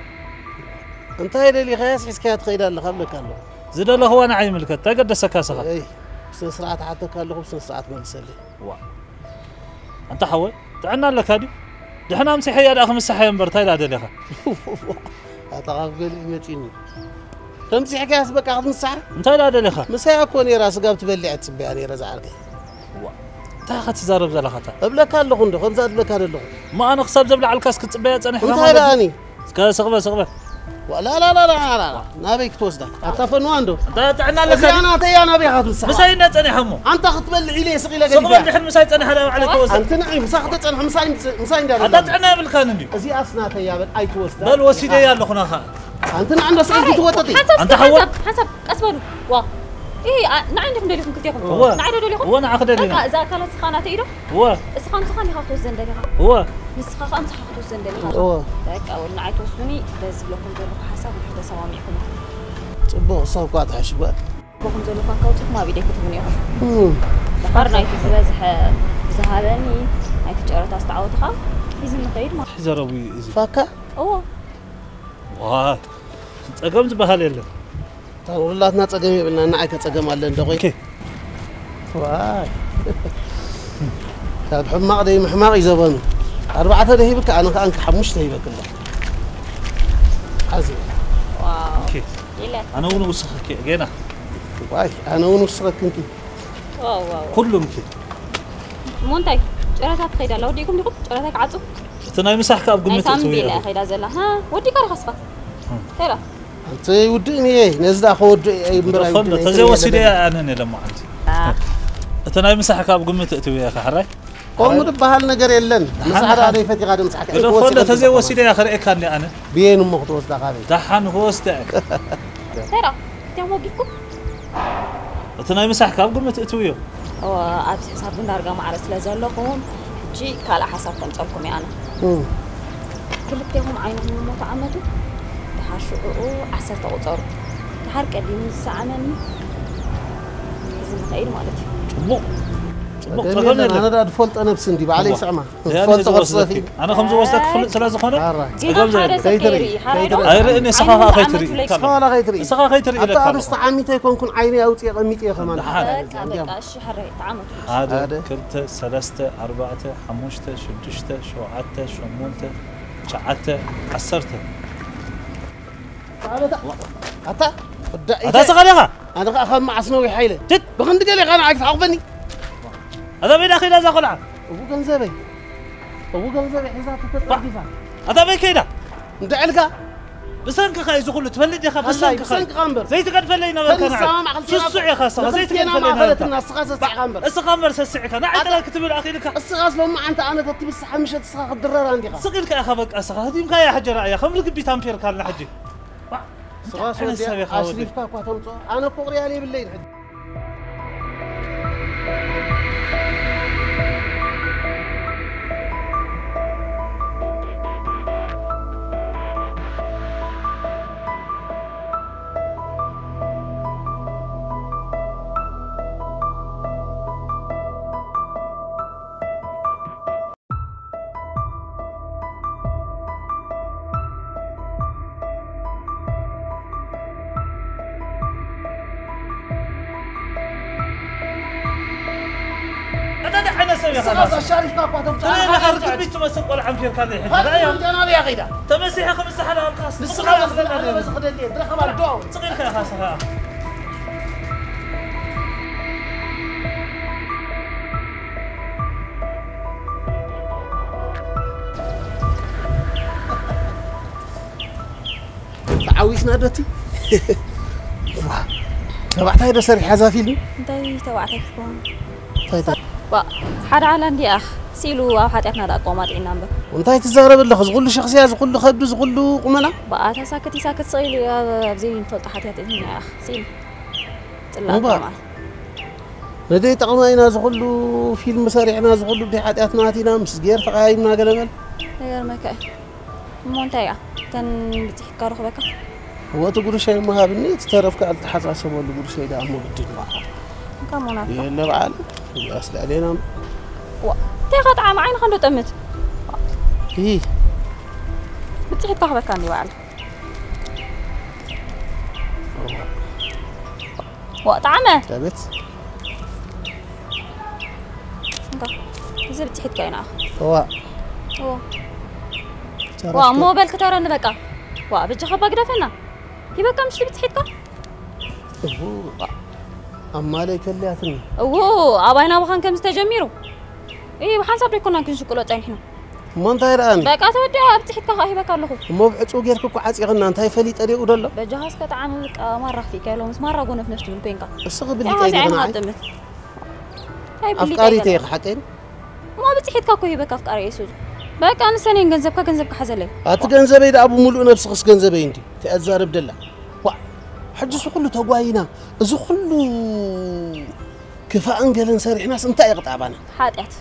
እንታይ ደሊኻያስ ሒዝካያ ትኸይድ ኣለኻ እብለካ ኣለኹ። ዝደለኽዋ ንዓይ ይምልከት እንታይ ገደሰካ ስኻ? እይ ብስነ ስርዓት ሓተካ ኣለኹ ብስነ ስርዓት መልሰለይ። ዋ ኣንታ ሓወይ ጥዕና ኣለካ ድዩ? ድሕና ምሲሐያ ደኣ ክምስሓየ እምበር እንታይ ደኣ ደሊኻ? ኣታ ካብ ገሊኡ መፂኒ ከምዚሕካያስ በቃ ክትምሳሕ እንታይ ደኣ ደሊኻ? ምሳያ እኮ ነይራ ስጋብ ትበሊዐ ትፅበያ ነይረ ዝዓርከይ። እንታይ ኢኻ ትዛረብ ዘለኻ እታ? እብለካ ኣለኹ እንዶ ከምዛ ዝብለካ ዘለኹ። እሞ ኣነ ክሳብ ዘብልዓልካስ ክትፅበያ ፀኒሕካ እንታይ ማለት ደኣኒ? እስከ ስቕበ ስቕበ። ላላላላላ ናበይ ክትወስዳ ኣታ ፈንዋ እንዶ። እንታይ ጥዕና ኣለካ? እዚኣ ናተይ እያ ናበይ ኢኻ ትምሳሕ? ምሳይ እንዳ ፀኒሐ እሞ። ኣንታ ክትበልዕ ኢለ ስቕ ኢለ ስቕ በል ገዲፈያ። ድሕር ምሳይ ፀኒሐ እዳ ባዕለይ ክወስድ። ኣንቲ ንዒ ምሳኺ ተፀንሑ ምሳይ ምሳይ እንዳ ኣታ ደላና። ጥዕና የብልካን እንድዩ። እዚኣስ ናተይ እያ በል ኣይትወስዳ። በል ወሲደያ ኣለኹ ናኻ። ኣንቲ ንዓ እንዶ ስቕ ኢልኪ ትወጠጢ። ኣንታ ሓወይ። ሓንሳብ ሓንሳብ ቀስ በሉ። ዋ ኢሂ ንዓይ እንዲኹም ደሊኹም ክልቴኹም? እወ። ንዓይ ዶ ደሊኹም? እወ ንዓኺ ደሊና። በቃ እዛ ኣካላት ስኻ ናተይ ኢዶ? እወ። እስኻ ምሳኻ እንዲኻ ክትወስደን ደሊኻ። እወ። ንስኻ ከኣ ምሳኻ ክትወስደን ደሊኻ። እወ። በቃ ወላ ንዓይ ትወስዱኒ በዚ ዝብለኩም ዘለኹ ሓሳብ ንሕን ተሰማሚዕኩም ኢኹም። ጽቡቕ ሰብ እኳ ትሕሽ ጓል። ዝብለኩም ዘለኹ ኣካውፅኩም ኣብ ኢደይ ክትህቡኒ ኢኹም። እም። ድሓር ናይቲ ዝበዝሐ ዝሃበኒ ናይቲ ጨረታ ዝተዓወቱ ከኣ ሒዝኒ ንኸይድ ማለት እዩ። ዘረቡ እዩ እዚ። ፋካ? እዎ። ዋይ ጸገም ዝበሃል የለን። እታ ንኹላትና ጸገም የብልና ንዓይ ከ ጸገም ኣለ እንዶ ቆይ። ኦኬ። ዋይ ካብ ሕማቕ ደይ ምሕማቕ እዩ ዘበኑ። ኣርባዕተ ደይ ሂብካ ኣነ ከኣ እንካ ሓሙሽተ ሂበክ ኣለኹ። ሓዚ ዋው ኦኬ። የለ ኣነ እውን ውስኸኪ ጌና። ዋይ ኣነ እውን ውስኸክንኪ። ዋው ዋው ኩሉምኪ። እሞ እንታይ ጨረታ ትኸይድ ኣላ ወዲእኩም ዲኹም ጨረታ ክዓጹ? እቲ ናይ ምሳሕ ከኣ ኣብ ናይ ግምት ሳምቢ እትውዮ ኢላ ኢኹም። ከይዳ ዘላ ሃ ወዲእካ ዲኻ ስኻ እንታይ ኢላ ኣንተ ይውድእን እየ ነዚ ደኣ ከወድእ እየ እምበር ግደፎ እንዶ ኣይውድእን እየ ተዘይወሲደ እየ ኣነን የለ መዓልቲ እቲ ናይ ምሳሕካ ኣብ ግምት እትውዮ ኢኻ ሕራይ ከምኡ ዝበሃል ነገር የለን ምሳሕ ደኣ ደይፈቲኻ ዶ ምሳሕካ ግደፎ እንዶ ኣይትወስደን ተዘይወሲደ እያ ክርእየካ እንዲ ኣነ ብየን እሞ ክትወስዳ ካበይ ደሓን ክወስደ እንታይ ኢላ እቲኦም ወጊፍኩም እቲ ናይ ምሳሕካ ኣብ ግምት እትውዮ እወ ኣብዚ ሕሳብ ግን ዳርጋ ማዕረ ስለ ዘለኹም ሕጂ ካልእ ሓሳብ ከምፀልኩም እየ ኣነ እም። ክልቴኹም ዓይንኹም እሞ ተዓመቱ ድሓር ሽዑኡ ዓሰርተ ቁፀሩ ድሓር ቀዲሙ ዝሰዓመኒ እዚ ንኸይድ ማለት እዩ ፅቡቕ እሞ ገለ ጸገም የለን፣ የለን። ኣነ ደኣ ዝፈልጦ ነብሲ እንዲ ባዕለይ እሞ ስዕማ። ያኔ ዝፈልጦ ዝወስደኪ፣ ቅርጸፊ። ኣነ ከም ዝወስደኪ ክፍልጥ ስለ ዝኾነ፣ ኣራይ። ጌጋ ጸገም ሓደ የለን። ሰብ ከይትርኢ፣ ከይርኢ፣ ሓራይ ዶ? ኣይርኢ፣ ንስኻ ከኣ ኣይትርኢ። ኣይኑ ምጽዓይ ስለ ዝኸኣለ። ንስኻ ከይትርኢ። ንስኻ ከይትርኢ ኣታ ኢለካ ኣነስ ኣለኹ። ተዓሚተ ኣይኮንኩን ዓይነይ ኣውጽኤ ቀሚጠ እየ ከማን። ደሓን። በቃ፣ በቃ፣ እሺ፣ ሕራይ፣ ተዓመቱ። ሓደ፣ ሓደ። ክልተ፣ ሰለስተ፣ ኣርባዕተ፣ ሓሙሽተ፣ ሽዱሽተ፣ ሸውዓተ፣ ሸሞንተ፣ ትሽዓተ፣ ዓሰርተ። ኣታ፣ ኣታ፣ ኣታ ስኻ ዲኻ? ኣነ ኸኣ ካብ መዓስ ነዊሕ ሓይለ። ትት! ብኽንዲ ገለ ኢኻ ንዓይ ክትሓቑፈኒ? ኣታ በይዳ ኸይዳ እዛ ቖልዓ? እቡ ገንዘበይ። እቡ ገንዘበይ ሒዛ ተተጸርጊፋ። ኣታ በይ ከይዳ? እንድዕልካ? ብሰንክኻ እዩ እዚ ኹሉ ትፈልጥ ዲኻ? ኣላይ፣ ብሰንክኻ እዩ። ብሰንክኻ እምበር። ዘይትገድፈለይ ነበርካ ንዓይ። ክንሰማማዕ ክልቴና ስሱዕ ኢኻ ስኻ፣ ንኽልቴና ዘይትገድፈለይ ነበርካ። ማእኸለትና፣ ንስኻ ሰሲዕካ እምበር። እስኻ እምበር ሰሲዕካ። ንዓይ ኣታ ጥራይ ክትብል ኣኺልካ። እስኻስ ሎማዓንቲ ኣነ ተትብስሓ ምሸት እስኻ ክትድረራ እንዲኻ። ስቕ ኢልካ ኢኻ በቃ እስኻ። ህዲምካያ ሕጂ ረኣያ። ከም ርግቢት ኣንፊርካልና ሕጂ። ስኻ እንታይ ዓይነት ሰብ ኢኻ ወደይ? ኣሽሪፍካ እኳ ተምጽኦ፣ ኣነ እኮ ቅርያል የብለይን ሕጂ። ኣታ እንታይ ዓይነት ሰብ ኢኻ? ንስኻ ዘሻሪፍካ እኳ ተምጽእ ትርኢ ኣለኻ፣ ኣንታ ርግቢት ትመስል ቆልዓ ኣንፊርካለይ ሕጂ። ሃት ረኣያ። እንተ ናበይ እያ ከይዳ? ተመሲሐ ክምስሓላ ኣብካስ ንስኻ ትቕበል ዘኽደል ኣለኻ። ኣነ በዚ ክደሊ እየ። ብረኸባ ዶ? ስቕ ኢልካ ኢኻ ስኻ። ተዓዊትና ዶ እቲ? ዋ፣ ተባዕታይ ዶ ሰሪሓ እዛ ፊልም? እንታይ ተባዕታይ ክትከውን? እንታይ ተ- ባ፣ ሓደ ዓላ እንዲኣኽ ስኢሉ ኣብ ሓጢኣትና ደኣ ኣቋማጢዕና እምበር። እንታይ ትዛረብ ኣለኽ? ዝኹሉ ሸኽስያ፣ ዝኹሉ ከብዲ፣ ዝኹሉ ቁመና? ባ፣ ኣታ ሳክት ይሳክት ስቕ ኢሉ ኣብ፣ ኣብ ዘይንፈልጦ ሓጢኣት እዚና ኢኻ ስኢሉ። ጽላእ እምባ። ከማን። ነደይ ጠቕማ ኢና ዝኹሉ ፊልም ሰሪሕና፣ ዝኹሉ ብደይ ሓጢኣትና ኣቲና፣ ምስ ጌር ተቐያይምና ገለመል። ይገርመካ እዩ። እሞ እንታይ እያ? እተን ብጽሒትካ ረኽበካ? እወ፣ እቲ ጉርሻይ እሞ ሃብኒ፣ እቲ ተረፍ ከኣ ልተሓሳሰበሉ ጉርሻይ ደኣ እሞ ግድን በዓል። እንካ እሞ ናትካ። የለ በዓል፣ እዚኣስ ልዕሌና እሞ። ዋ፣ እንታይ ኢኻ ጠዓመ ዓይንኻ እንዶ ጠምት? ኢ። ብጽሒትካ ክበካ እንዲ በዓል። ዋ፣ ጠዓመ። ኣቤት። እንካ፣ እዚ ብጽሒትካ እዩ ንዓኻ። እዋ። እዎ። ተረፍከ። ዋ፣ እሞ በል ክተረኒ በቃ። ዋ፣ በጃኻ እባ ግደፈና። ሂበካ ምሽ ብጽሒትካ? እሁ፣ ዋ። ኣማለይ ከልያትኒ። እዎ፣ ኣባይና ብኻን ከምዚ ተጀሚሩ። እይ፣ ብሓንሳብ ደይኮናን ክንሽቅሎ ጸኒሕና። እሞ እንታይ ደኣኒ? በቃ ተወዲኣ፣ ብጽሒትካ ከኣ ሂበካ ኣለኹ። እሞ ብዕጹው ጌርኪ እኮ ዓጺኽና፣ እንታይ ፈሊጠ ደኡ ደሎ? በጃኻ እስከ ጠዓሚ በቃ ማራ ክፊእካ ኢሎምስ ማራ ጎነፍነፍ ትብል ኮይንካ። እስኺ ብሊጠይ ያው ዲኺ ንዓይ? ኣጥምት። እንታይ ብሊጠይ ኣፍቃሪተይ ገለ? ኢኺ ሓቀይ? እሞ ብጽሒትካ እኮ ሂበካ ኣፍቃሪ እየ ሱዙ። በቃ ንሰኔን ገንዘብካ፣ ገንዘብካ ሓዘለይ። ኣቲ ገንዘበይ ደኣ ብምሉእ ነብስኽስ ገንዘበይ እንዲ። እንታይ ኣዛርብ ደላ? ዋ፣ ሕጂ እዚ ኩሉ ተጓይና፣ እዚ ኩሉ ክፋእን ገለን ሰሪሕናስ እንታይ ይቕጣባና? ሓጢኣት።